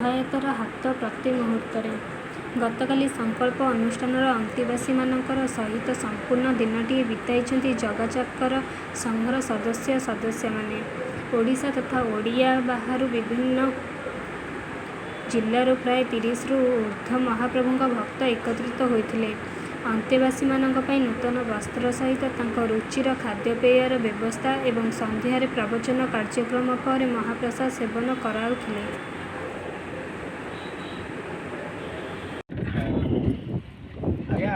ସହାୟତାର ହାତ ପ୍ରତି ମୁହୂର୍ତ୍ତରେ। ଗତକାଲି ସଂକଳ୍ପ ଅନୁଷ୍ଠାନର ଅନ୍ତେବାସୀମାନଙ୍କ ସହିତ ସମ୍ପୂର୍ଣ୍ଣ ଦିନଟିଏ ବିତାଇଛନ୍ତି ଜଗା ଚାକର ସଂଘର ସଦସ୍ୟ ସଦସ୍ୟାମାନେ। ଓଡ଼ିଶା ତଥା ଓଡ଼ିଆ ବାହାରୁ ବିଭିନ୍ନ ଜିଲ୍ଲାରୁ ପ୍ରାୟ 30ରୁ ଉର୍ଦ୍ଧ୍ୱ ମହାପ୍ରଭୁଙ୍କ ଭକ୍ତ ଏକତ୍ରିତ ହୋଇଥିଲେ। ଅନ୍ତେବାସୀମାନଙ୍କ ପାଇଁ ନୂତନ ବସ୍ତ୍ର ସହିତ ତାଙ୍କ ରୁଚିର ଖାଦ୍ୟପେୟର ବ୍ୟବସ୍ଥା ଏବଂ ସନ୍ଧ୍ୟାରେ ପ୍ରବଚନ କାର୍ଯ୍ୟକ୍ରମ ପରେ ମହାପ୍ରସାଦ ସେବନ କରାଉଥିଲେ। ଆଜ୍ଞା,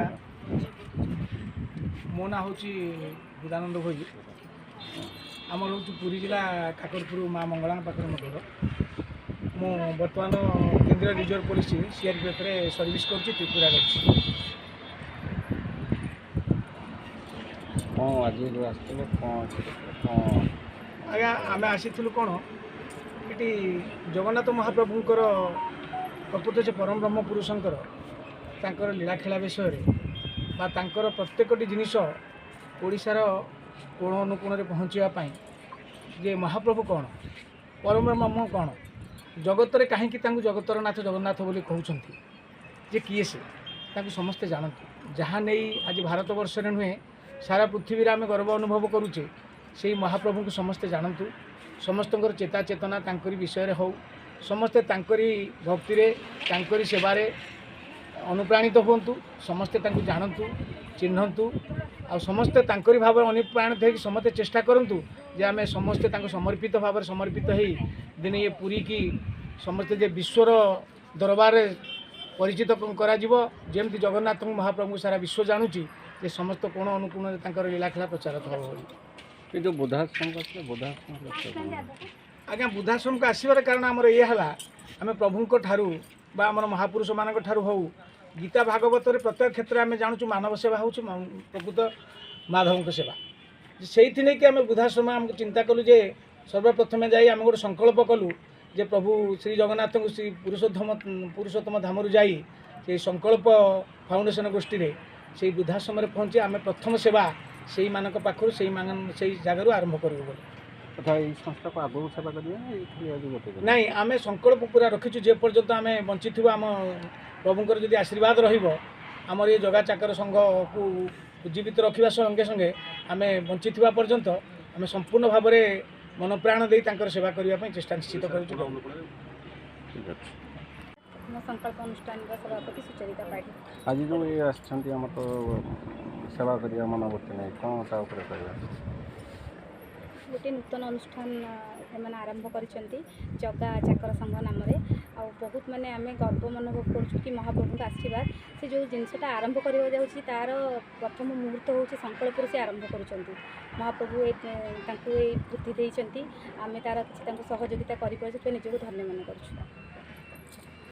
ମୋ ନାଁ ହେଉଛି ବୁଦାନନ୍ଦ ଭୋଇ। ଆମର ହେଉଛି ପୁରୀ ଜିଲ୍ଲା କାକଟପୁର, ମା ମଙ୍ଗଳାଙ୍କ ପାଖରେ ମୋ ଘର। ମୁଁ ବର୍ତ୍ତମାନ କେନ୍ଦ୍ରୀୟ ରିଜର୍ଭ ପୋଲିସ ସିଆର୍ପିଏଫ୍ରେ ସର୍ଭିସ୍ କରୁଛି, ତ୍ରିପୁରାରେ ଅଛି। କ'ଣ ଆଜି ଯେଉଁ ଆସିଥିଲେ, କ'ଣ କ'ଣ? ଆଜ୍ଞା, ଆମେ ଆସିଥିଲୁ କ'ଣ, ଏଠି ଜଗନ୍ନାଥ ମହାପ୍ରଭୁଙ୍କର ପ୍ରକୃତ ସେ ପରମ ବ୍ରହ୍ମ ପୁରୁଷଙ୍କର ତାଙ୍କର ଲୀଳାଖେଳା ବିଷୟରେ ବା ତାଙ୍କର ପ୍ରତ୍ୟେକଟି ଜିନିଷ ଓଡ଼ିଶାର କୋଣ ଅନୁକୋଣରେ ପହଞ୍ଚିବା ପାଇଁ ଯେ ମହାପ୍ରଭୁ କ'ଣ, ପରମବ୍ରହ୍ମ କ'ଣ, ଜଗତରେ କାହିଁକି ତାଙ୍କୁ ଜଗତର ନାଥ ଜଗନ୍ନାଥ ବୋଲି କହୁଛନ୍ତି, ଯେ କିଏ ସେ, ତାଙ୍କୁ ସମସ୍ତେ ଜାଣନ୍ତୁ। ଯାହା ନେଇ ଆଜି ଭାରତବର୍ଷରେ ନୁହେଁ, ସାରା ପୃଥିବୀରେ ଆମେ ଗର୍ବ ଅନୁଭବ କରୁଛେ, ସେଇ ମହାପ୍ରଭୁଙ୍କୁ ସମସ୍ତେ ଜାଣନ୍ତୁ। ସମସ୍ତଙ୍କର ଚେତା ଚେତନା ତାଙ୍କରି ବିଷୟରେ ହେଉ, ସମସ୍ତେ ତାଙ୍କରି ଭକ୍ତିରେ ତାଙ୍କରି ସେବାରେ ଅନୁପ୍ରାଣିତ ହୁଅନ୍ତୁ, ସମସ୍ତେ ତାଙ୍କୁ ଜାଣନ୍ତୁ, ଚିହ୍ନନ୍ତୁ ଆଉ ସମସ୍ତେ ତାଙ୍କରି ଭାବରେ ଅନୁପ୍ରାଣିତ ହେଇକି ସମସ୍ତେ ଚେଷ୍ଟା କରନ୍ତୁ ଯେ ଆମେ ସମସ୍ତେ ତାଙ୍କୁ ସମର୍ପିତ ଭାବରେ ସମର୍ପିତ ହେଇ ଦିନେ ଇଏ ପୁରୀକି ସମସ୍ତେ ଯେ ବିଶ୍ୱର ଦରବାରରେ ପରିଚିତ କରାଯିବ। ଯେମିତି ଜଗନ୍ନାଥଙ୍କୁ ମହାପ୍ରଭୁଙ୍କୁ ସାରା ବିଶ୍ୱ ଜାଣୁଛି, ଯେ ସମସ୍ତ କୋଣ ଅନୁକୋଣରେ ତାଙ୍କର ଲୀଳାଖେଳା ପ୍ରଚାର ହେବ ବୋଲି। ଏ ଯେଉଁ ବୃଦ୍ଧାଶ୍ରମକୁ ଆସିଲେ, ବୃଦ୍ଧାଶ୍ରମ ଲକ୍ଷ୍ୟ କ'ଣ? ଆଜ୍ଞା, ବୃଦ୍ଧାଶ୍ରମକୁ ଆସିବାର କାରଣ ଆମର ଇଏ ହେଲା, ଆମେ ପ୍ରଭୁଙ୍କ ଠାରୁ ବା ଆମର ମହାପୁରୁଷମାନଙ୍କ ଠାରୁ ହେଉ, ଗୀତା ଭାଗବତରେ ପ୍ରତ୍ୟେକ କ୍ଷେତ୍ରରେ ଆମେ ଜାଣୁଛୁ ମାନବ ସେବା ହେଉଛି ପ୍ରକୃତ ମାଧବଙ୍କ ସେବା। ସେଇଥି ନେଇକି ଆମେ ବୃଦ୍ଧାଶ୍ରମ ଆମକୁ ଚିନ୍ତା କଲୁ ଯେ ସର୍ବପ୍ରଥମେ ଯାଇ ଆମେ ଗୋଟେ ସଂକଳ୍ପ କଲୁ ଯେ ପ୍ରଭୁ ଶ୍ରୀ ଜଗନ୍ନାଥଙ୍କୁ ଶ୍ରୀ ପୁରୁଷୋତ୍ତମ ଧାମରୁ ଯାଇ ସେଇ ସଂକଳ୍ପ ଫାଉଣ୍ଡେସନ ଗୋଷ୍ଠୀରେ ସେଇ ବୃଦ୍ଧାଶ୍ରମରେ ପହଞ୍ଚି ଆମେ ପ୍ରଥମ ସେବା ସେଇମାନଙ୍କ ପାଖରୁ ସେଇ ଜାଗାରୁ ଆରମ୍ଭ କରିବୁ ବୋଲି। ତଥା ଏଇ ସଂସ୍ଥାକୁ ଆଗକୁ ସେବା କରିବେ ନା ଏଇ ଖାଲି ଆଜି ଗୋଟେ ଦିନ? ନାଇଁ, ଆମେ ସଂକଳ୍ପ ପୁରା ରଖିଛୁ, ଯେ ପର୍ଯ୍ୟନ୍ତ ଆମେ ବଞ୍ଚିଥିବୁ, ଆମ ପ୍ରଭୁଙ୍କର ଯଦି ଆଶୀର୍ବାଦ ରହିବ, ଆମର ଏ ଜଗା ଚାକର ସଂଘକୁ ଉଜ୍ଜୀବିତ ରଖିବା ସଙ୍ଗେ ସଙ୍ଗେ ଆମେ ବଞ୍ଚିଥିବା ପର୍ଯ୍ୟନ୍ତ ଆମେ ସମ୍ପୂର୍ଣ୍ଣ ଭାବରେ ମନ ପ୍ରାଣ ଦେଇ ତାଙ୍କର ସେବା କରିବା ପାଇଁ ଚେଷ୍ଟା ନିଶ୍ଚିତ କରୁଛୁ। ଠିକ୍ ଅଛି। ମୁଁ ସଂକଳ୍ପ ଅନୁଷ୍ଠାନର ସଭାପତି ସୁଚରିତା ପାଢ଼ୀ। ଆଜି ଯେଉଁ ଇଏ ଆସିଛନ୍ତି ଆମର ତ ସେବା କରିବା ମନୋବୃତ୍ତି ନେଇ, କ'ଣ ତା ଉପରେ କହିବା? ଗୋଟିଏ ନୂତନ ଅନୁଷ୍ଠାନ ଏମାନେ ଆରମ୍ଭ କରିଛନ୍ତି ଜଗା ଚାକର ସଂଘ ନାମରେ। ଆଉ ବହୁତ ମାନେ ଆମେ ଗର୍ବ ଅନୁଭବ କରୁଛୁ କି ମହାପ୍ରଭୁଙ୍କ ଆଶୀର୍ବାଦ, ସେ ଯେଉଁ ଜିନିଷଟା ଆରମ୍ଭ କରିବାକୁ ଯାଉଛି ତା'ର ପ୍ରଥମ ମୁହୂର୍ତ୍ତ ହେଉଛି ସଂକଳ୍ପରୁ ସେ ଆରମ୍ଭ କରୁଛନ୍ତି। ମହାପ୍ରଭୁ ଏ ତାଙ୍କୁ ଏଇ ବୁଦ୍ଧି ଦେଇଛନ୍ତି, ଆମେ ତା'ର କିଛି ତାଙ୍କୁ ସହଯୋଗିତା କରିପାରୁଛୁ, ସେଥିପାଇଁ ନିଜକୁ ଧନ୍ୟ ମନେ କରୁଛୁ।